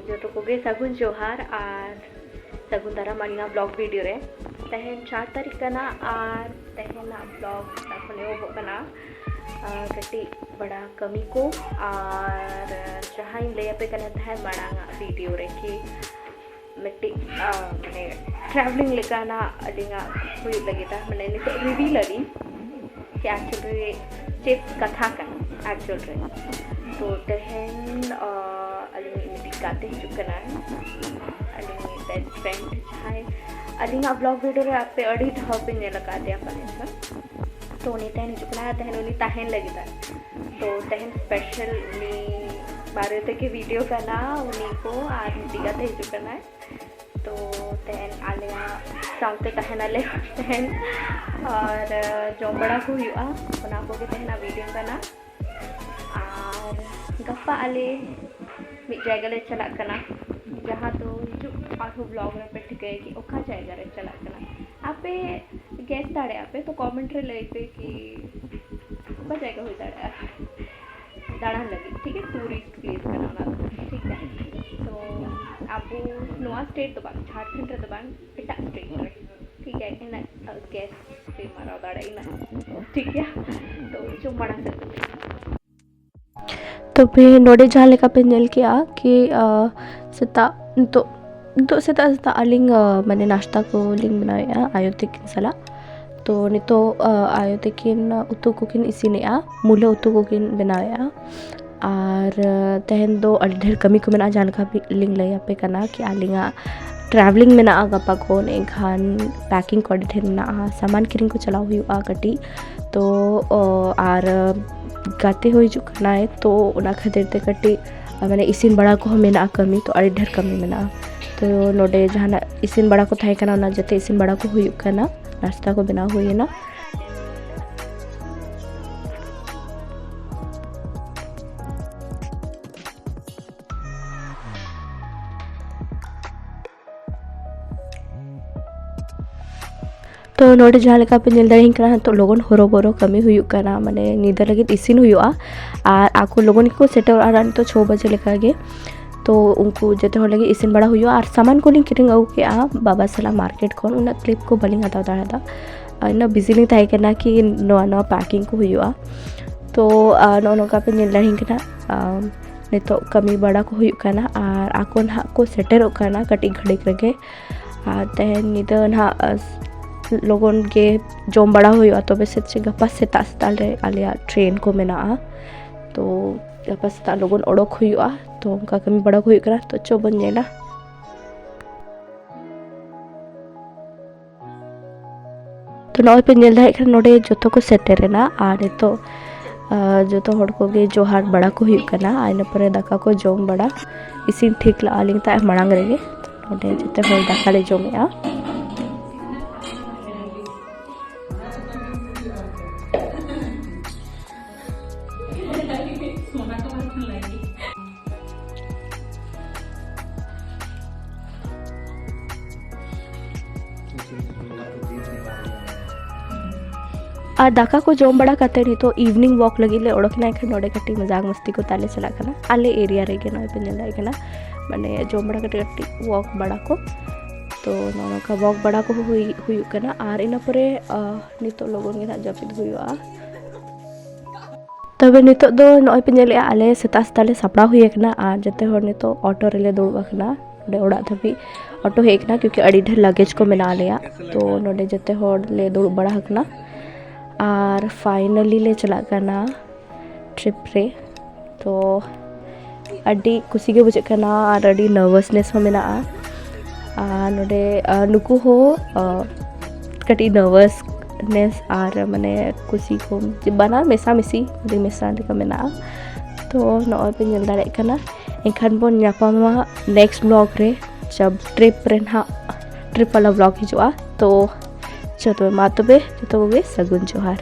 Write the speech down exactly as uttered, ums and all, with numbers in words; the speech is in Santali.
ᱡᱚᱛᱚ ᱠᱚᱜᱮ ᱥᱟᱹᱜᱩᱱ ᱡᱚᱦᱟᱨ ᱟᱨ ᱥᱟᱹᱜᱩᱱ ᱫᱟᱨᱟᱢ ᱟᱹᱞᱤᱧᱟᱜ vlog video ᱨᱮ᱾ ᱛᱮᱦᱮᱧ ᱪᱟᱨ ᱛᱟᱹᱨᱤᱠᱷ ᱠᱟᱱᱟ ᱟᱨ ᱛᱮᱦᱮᱧᱟᱜ vlog ᱛᱟᱨᱯᱚᱨ ᱮᱦᱚᱵᱚᱜ ᱠᱟᱱᱟ᱾ ᱟᱨ ᱠᱟᱹᱴᱤᱡ ᱵᱟᱲᱟ ᱠᱟᱹᱢᱤ ᱠᱚ ᱟᱨ ᱡᱟᱦᱟᱸᱧ ᱞᱟᱹᱭ ᱟᱯᱮ ᱠᱟᱱᱟ ᱛᱟᱦᱮᱸᱫ ᱢᱟᱲᱟᱝ ᱟᱜ video ᱨᱮ ᱠᱤ ᱢᱤᱫᱴᱤᱡ ᱢᱟᱱᱮ travelling ᱞᱮᱠᱟᱱᱟᱜ ᱟᱹᱞᱤᱧᱟᱜ ᱦᱩᱭᱩᱜ ᱞᱟᱹᱜᱤᱫᱟ, ᱢᱟᱱᱮ ᱱᱤᱛᱚᱜ reveal ᱟᱹᱞᱤᱧ ᱡᱮ actual ᱨᱮ ᱪᱮᱫ ᱠᱟᱛᱷᱟ ᱠᱟᱱᱟ actual ᱨᱮ᱾ ᱛᱚ ᱛᱮᱦᱮᱧ ᱟᱹᱞᱤᱧ ᱢᱤᱫᱴᱤᱡ ᱜᱟᱛᱮ ᱦᱤᱡᱩᱜ ᱠᱟᱱᱟᱭ, ᱟᱹᱞᱤᱧ best friend ᱡᱟᱦᱟᱸᱭ ᱟᱹᱞᱤᱧᱟᱜ vlog video ᱨᱮ ᱟᱯᱮ ᱟᱹᱰᱤ ᱫᱷᱟᱣ ᱯᱮ ᱧᱮᱞ ᱟᱠᱟᱫᱮᱭᱟ ᱯᱟᱞᱮᱱ ᱥᱮ᱾ ᱛᱚ ᱩᱱᱤ ᱛᱮᱦᱮᱧ ᱦᱤᱡᱩᱜ ᱠᱟᱱᱟᱭ, ᱛᱮᱦᱮᱧ ᱩᱱᱤ ᱛᱟᱦᱮᱱ ᱞᱟᱹᱜᱤᱫᱟᱭ᱾ ᱛᱚ ᱛᱮᱦᱮᱧ special ᱩᱱᱤ ᱵᱟᱨᱮ ᱛᱮᱜᱮ video ᱠᱟᱱᱟ, ᱩᱱᱤ ᱠᱚ ᱟᱨ ᱢᱤᱫᱴᱤᱡ ᱜᱟᱛᱮ ᱦᱤᱡᱩᱜ ᱠᱟᱱᱟᱭ᱾ ᱛᱚ ᱛᱮᱦᱮᱧ ᱟᱞᱮᱭᱟᱜ ᱥᱟᱶᱛᱮ ᱛᱟᱦᱮᱱᱟᱞᱮ ᱛᱮᱦᱮᱧ, ᱟᱨ ᱡᱚᱢ ᱵᱟᱲᱟ ᱠᱚ ᱦᱩᱭᱩᱜᱼᱟ, ᱚᱱᱟ ᱠᱚᱜᱮ ᱛᱮᱦᱮᱧᱟᱜ video ᱠᱟᱱᱟ᱾ ᱟᱨ ᱜᱟᱯᱟ ᱟᱞᱮ ᱢᱤᱫ ᱡᱟᱭᱜᱟ ᱞᱮ ᱪᱟᱞᱟᱜ ᱠᱟᱱᱟ, ᱡᱟᱦᱟᱸ ᱫᱚ ᱦᱤᱡᱩᱜ ᱟᱨᱦᱚᱸ vlog ᱨᱮᱯᱮ ᱴᱷᱤᱠᱟᱹᱭᱟ ᱠᱤ ᱚᱠᱟ ᱡᱟᱭᱜᱟ ᱨᱮ ᱪᱟᱞᱟᱜ ᱠᱟᱱᱟ᱾ ᱟᱯᱮ guess ᱫᱟᱲᱮᱭᱟᱜᱼᱟ ᱯᱮ, ᱛᱚ comment ᱨᱮ ᱞᱟᱹᱭ ᱯᱮ ᱠᱤ ᱚᱠᱟ ᱡᱟᱭᱜᱟ ᱦᱩᱭ ᱫᱟᱲᱮᱭᱟᱜᱼᱟ ᱫᱟᱬᱟᱱ ᱞᱟᱹᱜᱤᱫ, ᱴᱷᱤᱠ ᱜᱮᱭᱟ, tourist place ᱠᱟᱱᱟ ᱚᱱᱟ ᱫᱚ, ᱴᱷᱤᱠ ᱜᱮᱭᱟ᱾ ᱛᱚ ᱟᱵᱚ ᱱᱚᱣᱟ state ᱫᱚ ᱵᱟᱝ, ᱡᱷᱟᱲᱠᱷᱚᱸᱰ ᱨᱮᱫᱚ ᱵᱟᱝ, ᱮᱴᱟᱜ state ᱨᱮ, ᱴᱷᱤᱠ ᱜᱮᱭᱟ᱾ ᱤᱱᱟᱹᱜ guess ᱯᱮ ᱢᱟᱨᱟᱣ ᱫᱟᱲᱮᱭᱟᱜᱼᱟ, ᱤᱱᱟᱹᱜ, ᱴᱷᱤᱠ ᱜᱮᱭᱟ᱾ ᱛᱚ ᱪᱚ ᱢᱟᱲᱟᱝ ᱥᱮᱫ ᱵᱚᱱ ᱞᱟᱹᱭᱟ᱾ ᱛᱚᱵᱮ ᱱᱚᱰᱮ ᱡᱟᱦᱟᱸ ᱞᱮᱠᱟ ᱯᱮ ᱧᱮᱞ ᱠᱮᱜᱼᱟ ᱠᱤ, ᱟ, ᱥᱮᱛᱟᱜ ᱱᱤᱛᱚᱜ, ᱱᱤᱛᱚᱜ ᱥᱮᱛᱟᱜ ᱥᱮᱛᱟᱜ ᱟᱹᱞᱤᱧ, ᱟ, ᱢᱟᱱᱮ ᱱᱟᱥᱛᱟ ᱠᱚᱞᱤᱧ ᱵᱮᱱᱟᱣᱮᱫᱼᱟ ᱟᱭᱳ ᱛᱟᱹᱠᱤᱱ ᱥᱟᱞᱟᱜ᱾ ᱛᱚ ᱱᱤᱛᱚᱜ, ᱟ, ᱟᱭᱳ ᱛᱟᱹᱠᱤᱱ ᱩᱛᱩ ᱠᱚᱠᱤᱱ ᱤᱥᱤᱱᱮᱜᱼᱟ, ᱢᱩᱞᱟᱹ ᱩᱛᱩ ᱠᱚᱠᱤᱱ ᱵᱮᱱᱟᱣᱮᱜᱼᱟ᱾ ᱟᱨ, ᱟ, ᱛᱮᱦᱮᱧ ᱫᱚ ᱟᱹᱰᱤ ᱰᱷᱮᱨ ᱠᱟᱹᱢᱤ ᱠᱚ ᱢᱮᱱᱟᱜᱼᱟ, ᱡᱟᱦᱟᱸ ᱞᱮᱠᱟ ᱞᱤᱧ ᱞᱟᱹᱭ ᱟᱯᱮ ᱠᱟᱱᱟ ᱠᱤ ᱟᱹᱞᱤᱧᱟᱜ travelling ᱢᱮᱱᱟᱜᱼᱟ ᱜᱟᱯᱟ ᱠᱷᱚᱱ, ᱮᱱᱠᱷᱟᱱ packing ᱠᱚ ᱟᱹᱰᱤ ᱰᱷᱮᱨ ᱢᱮᱱᱟᱜᱼᱟ, ᱥᱟᱢᱟᱱ ᱠᱤᱨᱤᱧ ᱠᱚ ᱪᱟᱞᱟᱣ ᱦᱩᱭᱩᱜᱼᱟ ᱠᱟᱹᱴᱤᱡ᱾ ᱛᱚ, ᱚ, ᱟᱨ ᱜᱟᱛᱮ ᱦᱚᱸ ᱦᱤᱡᱩᱜ ᱠᱟᱱᱟᱭ, ᱛᱚ ᱚᱱᱟ ᱠᱷᱟᱹᱛᱤᱨ ᱛᱮ ᱠᱟᱹᱴᱤᱡ, ᱢᱟᱱᱮ ᱤᱥᱤᱱ ᱵᱟᱲᱟ ᱠᱚᱦᱚᱸ ᱢᱮᱱᱟᱜᱼᱟ ᱠᱟᱹᱢᱤ, ᱛᱚ ᱟᱹᱰᱤ ᱰᱷᱮᱨ ᱠᱟᱹᱢᱤ ᱢᱮᱱᱟᱜᱼᱟ᱾ ᱛᱚ ᱱᱚᱰᱮ ᱡᱟᱦᱟᱱᱟᱜ ᱤᱥᱤᱱ ᱵᱟᱲᱟ ᱠᱚ ᱛᱟᱦᱮᱸ ᱠᱟᱱᱟ, ᱚᱱᱟ ᱡᱚᱛᱚ ᱤᱥᱤᱱ ᱵᱟᱲᱟ ᱠᱚ ᱦᱩᱭᱩᱜ ᱠᱟᱱᱟ, ᱱᱟᱥᱛᱟ ᱠᱚ ᱵᱮᱱᱟᱣ ᱦᱩᱭᱮᱱᱟ᱾ ᱛᱚ ᱱᱚᱰᱮ ᱡᱟᱦᱟᱸ ᱞᱮᱠᱟ ᱯᱮ ᱧᱮᱞ ᱫᱟᱲᱮᱭᱟᱜ ᱠᱟᱱᱟ, ᱱᱤᱛᱚᱜ ᱞᱚᱜᱚᱱ ᱦᱚᱨᱚᱵᱚᱨᱚ ᱠᱟᱹᱢᱤ ᱦᱩᱭᱩᱜ ᱠᱟᱱᱟ, ᱢᱟᱱᱮ ᱧᱤᱫᱟᱹ ᱞᱟᱹᱜᱤᱫ ᱤᱥᱤᱱ ᱦᱩᱭᱩᱜᱼᱟ᱾ ᱟᱨ ᱟᱠᱚ ᱞᱚᱜᱚᱱ ᱜᱮᱠᱚ ᱥᱮᱴᱮᱨᱚᱜᱼᱟ ᱱᱤᱛᱚᱜ ᱪᱷᱚ ᱵᱟᱡᱮ ᱞᱮᱠᱟᱜᱮ᱾ ᱛᱚ ᱩᱱᱠᱩ ᱡᱚᱛᱚ ᱦᱚᱲ ᱞᱟᱹᱜᱤᱫ ᱤᱥᱤᱱ ᱵᱟᱲᱟ ᱦᱩᱭᱩᱜᱼᱟ᱾ ᱟᱨ ᱥᱟᱢᱟᱱ ᱠᱚᱞᱤᱧ ᱠᱤᱨᱤᱧ ᱟᱹᱜᱩ ᱠᱮᱜᱼᱟ ᱵᱟᱵᱟ ᱥᱟᱞᱟᱜ ᱢᱟᱨᱠᱮᱴ ᱠᱷᱚᱱ, ᱩᱱᱟᱹᱜ ᱠᱞᱤᱯ ᱠᱚ ᱵᱟᱹᱞᱤᱧ ᱦᱟᱛᱟᱣ ᱫᱟᱲᱮᱭᱟᱫᱟ᱾ ᱟᱨ ᱩᱱᱟᱹᱜ ᱵᱤᱡᱤ ᱞᱤᱧ ᱛᱟᱦᱮᱸ ᱠᱟᱱᱟ ᱠᱤ ᱱᱚᱣᱟ ᱱᱚᱣᱟ ᱯᱮᱠᱤᱝ ᱠᱚ ᱦᱩᱭᱩᱜᱼᱟ᱾ ᱛᱚ ᱟᱨ ᱱᱚᱜᱼᱚ ᱱᱚᱝᱠᱟ ᱯᱮ ᱧᱮᱞ ᱫᱟᱲᱮᱭᱟᱜ ᱠᱟᱱᱟ᱾ ᱟᱨ ᱱᱤᱛᱚᱜ ᱠᱟᱹᱢᱤ ᱵᱟᱲᱟ ᱠᱚ ᱦᱩᱭᱩᱜ ᱠᱟᱱᱟ ᱟᱨ ᱟᱠᱚ ᱱᱟᱦᱟᱜ ᱠᱚ ᱥᱮᱴᱮᱨᱚᱜ ᱠᱟᱱᱟ ᱠᱟᱹᱴᱤᱡ ᱜᱷᱟᱹᱲᱤᱠ ᱨᱮᱜᱮ᱾ ᱟᱨ ᱛᱮᱦᱮᱧ ᱧᱤᱫᱟᱹ ᱱᱟᱦᱟᱜ ᱞᱚᱜᱚᱱ ᱜᱮ ᱡᱚᱢ ᱵᱟᱲᱟ ᱦᱩᱭᱩᱜᱼᱟ, ᱛᱚᱵᱮ ᱥᱮ ᱪᱮᱫ ᱜᱟᱯᱟ ᱥᱮᱛᱟᱜ ᱥᱮᱛᱟᱜ ᱨᱮ ᱟᱞᱮᱭᱟᱜ ᱴᱨᱮᱱ ᱠᱚ ᱢᱮᱱᱟᱜᱼᱟ᱾ ᱛᱚ ᱜᱟᱯᱟ ᱥᱮᱛᱟᱜ ᱞᱚᱜᱚᱱ ᱚᱰᱚᱠ ᱦᱩᱭᱩᱜᱼᱟ᱾ ᱛᱚ ᱚᱱᱠᱟ ᱠᱟᱹᱢᱤ ᱵᱟᱲᱟ ᱠᱚ ᱦᱩᱭᱩᱜ ᱠᱟᱱᱟ᱾ ᱛᱚ ᱪᱚ ᱵᱚᱱ ᱧᱮᱞᱟ᱾ ᱛᱚ ᱱᱚᱜᱼᱚᱭ ᱯᱮ ᱧᱮᱞ ᱫᱟᱲᱮᱭᱟᱜ ᱠᱟᱱᱟ, ᱱᱚᱰᱮ ᱡᱚᱛᱚ ᱠᱚ ᱥᱮᱴᱮᱨ ᱮᱱᱟ᱾ ᱟᱨ ᱱᱤᱛᱚᱜ ᱟᱨ ᱡᱚᱛᱚ ᱦᱚᱲ ᱠᱚᱜᱮ ᱡᱚᱦᱟᱨ ᱵᱟᱲᱟ ᱠᱚ ᱦᱩᱭᱩᱜ ᱠᱟᱱᱟ᱾ ᱟᱨ ᱤᱱᱟᱹ ᱯᱚᱨᱮ ᱫᱟᱠᱟ ᱠᱚ ᱡᱚᱢ ᱵᱟᱲᱟ, ᱤᱥᱤᱱ ᱴᱷᱤᱠ ᱞᱟᱜᱼᱟ ᱞᱤᱧ ᱛᱟᱦᱮᱸᱫ ᱢᱟᱲᱟᱝ ᱨᱮᱜᱮ᱾ ᱱᱚᱰᱮ ᱡᱚᱛᱚ ᱦᱚᱲ ᱫᱟᱠᱟ ᱞᱮ ᱡᱚᱢᱮᱜᱼᱟ᱾ ᱟᱨ ᱫᱟᱠᱟ ᱠᱚ ᱡᱚᱢ ᱵᱟᱲᱟ ᱠᱟᱛᱮ ᱱᱤᱛᱚᱜ ᱤᱵᱷᱤᱱᱤᱝ ᱣᱟᱠ ᱞᱟᱹᱜᱤᱫ ᱞᱮ ᱚᱰᱚᱠ ᱮᱱᱟ᱾ ᱮᱱᱠᱷᱟᱱ ᱱᱚᱰᱮ ᱠᱟᱹᱴᱤᱡ ᱢᱚᱡᱟᱠ ᱢᱟᱥᱛᱤ ᱠᱚ ᱛᱟᱞᱮ ᱪᱟᱞᱟᱜ ᱠᱟᱱᱟ ᱟᱞᱮ ᱮᱨᱤᱭᱟ ᱨᱮᱜᱮ᱾ ᱱᱚᱜᱼᱚᱭ ᱯᱮ ᱧᱮᱞ ᱫᱟᱲᱮᱭᱟᱜ ᱠᱟᱱᱟ, ᱢᱟᱱᱮ ᱡᱚᱢ ᱵᱟᱲᱟ ᱠᱟᱛᱮ ᱠᱟᱹᱴᱤᱡ ᱣᱟᱠ ᱵᱟᱲᱟ ᱠᱚ᱾ ᱛᱚ ᱱᱚᱜᱼᱚ ᱱᱚᱝᱠᱟ ᱣᱟᱠ ᱵᱟᱲᱟ ᱠᱚᱦᱚᱸ ᱦᱩᱭ ᱦᱩᱭᱩᱜ ᱠᱟᱱᱟ᱾ ᱟᱨ ᱤᱱᱟᱹ ᱯᱚᱨᱮ ᱟᱦ, ᱱᱤᱛᱚᱜ ᱞᱚᱜᱚᱱ ᱜᱮ ᱱᱟᱦᱟᱜ ᱡᱟᱹᱯᱤᱫ ᱦᱩᱭᱩᱜᱼᱟ᱾ ᱛᱚᱵᱮ ᱱᱤᱛᱚᱜ ᱫᱚ ᱱᱚᱜᱼᱚᱭ ᱯᱮ ᱧᱮᱞᱮᱜᱼᱟ, ᱟᱞᱮ ᱥᱮᱛᱟᱜ ᱥᱮᱛᱟᱜ ᱞᱮ ᱥᱟᱯᱲᱟᱣ ᱦᱩᱭ ᱟᱠᱟᱱᱟ᱾ ᱟᱨ ᱡᱚᱛᱚ ᱦᱚᱲ ᱱᱤᱛᱚᱜ ᱚᱴᱳ ᱨᱮᱞᱮ ᱫᱩᱲᱩᱵ ᱟᱠᱟᱱᱟ᱾ ᱱᱚᱰᱮ ᱚᱲᱟᱜ ᱫᱷᱟᱹᱵᱤᱡ ᱚᱴᱳ ᱦᱮᱡ ᱟᱠᱟᱱᱟ, ᱠᱤᱭᱩᱠᱤ ᱟᱹᱰᱤ ᱰᱷᱮᱨ ᱞᱟᱜᱮᱡᱽ ᱠᱚ ᱢᱮᱱᱟᱜ ᱞᱮᱭᱟ᱾ ᱛᱚ ᱱᱚᱰᱮ ᱡᱚᱛᱚ ᱦᱚᱲ ᱞᱮ ᱫᱩᱲᱩᱵ ᱵᱟᱲᱟ ᱟᱠᱟᱱᱟ᱾ ᱟᱨ ᱯᱷᱟᱭᱱᱟᱞᱤ ᱞᱮ ᱪᱟᱞᱟᱜ ᱠᱟᱱᱟ ᱴᱨᱤᱯ ᱨᱮ᱾ ᱛᱚ ᱟᱹᱰᱤ ᱠᱩᱥᱤ ᱜᱮ ᱵᱩᱡᱷᱟᱹᱜ ᱠᱟᱱᱟ ᱟᱨ ᱟᱹᱰᱤ ᱱᱟᱨᱵᱷᱟᱥᱱᱮᱥ ᱦᱚᱸ ᱢᱮᱱᱟᱜᱼᱟ᱾ ᱟᱨ ᱱᱚᱰᱮ ᱟᱨ ᱱᱩᱠᱩ ᱦᱚᱸ ᱟᱨ ᱠᱟᱹᱴᱤᱡ ᱱᱟᱨᱵᱷᱟᱥᱱᱮᱥ ᱟᱨ ᱢᱟᱱᱮ ᱠᱩᱥᱤ ᱠᱚ ᱵᱟᱱᱟᱨ ᱢᱮᱥᱟᱢᱤᱥᱤ, ᱟᱹᱰᱤ ᱢᱮᱥᱟ ᱞᱮᱠᱟ ᱢᱮᱱᱟᱜᱼᱟ᱾ ᱛᱚ ᱱᱚᱜᱼᱚᱭ ᱯᱮ ᱧᱮᱞ ᱫᱟᱲᱮᱭᱟᱜ ᱠᱟᱱᱟ᱾ ᱮᱱᱠᱷᱟᱱ ᱵᱚᱱ ᱧᱟᱯᱟᱢᱟ ᱱᱮᱠᱥᱴ ᱵᱞᱚᱜ ᱨᱮ, ᱡᱟᱵ ᱴᱨᱤᱯ ᱨᱮ ᱱᱟᱦᱟᱜ, ᱴᱨᱤᱯ ᱣᱟᱞᱟ ᱵᱞᱚᱜ ᱦᱤᱡᱩᱜᱼᱟ᱾ ᱛᱚ ᱪᱚ ᱛᱚᱵᱮ, ᱢᱟ ᱛᱚᱵᱮ ᱡᱚᱛᱚ ᱠᱚᱜᱮ ᱥᱟᱹᱜᱩᱱ ᱡᱚᱦᱟᱨ᱾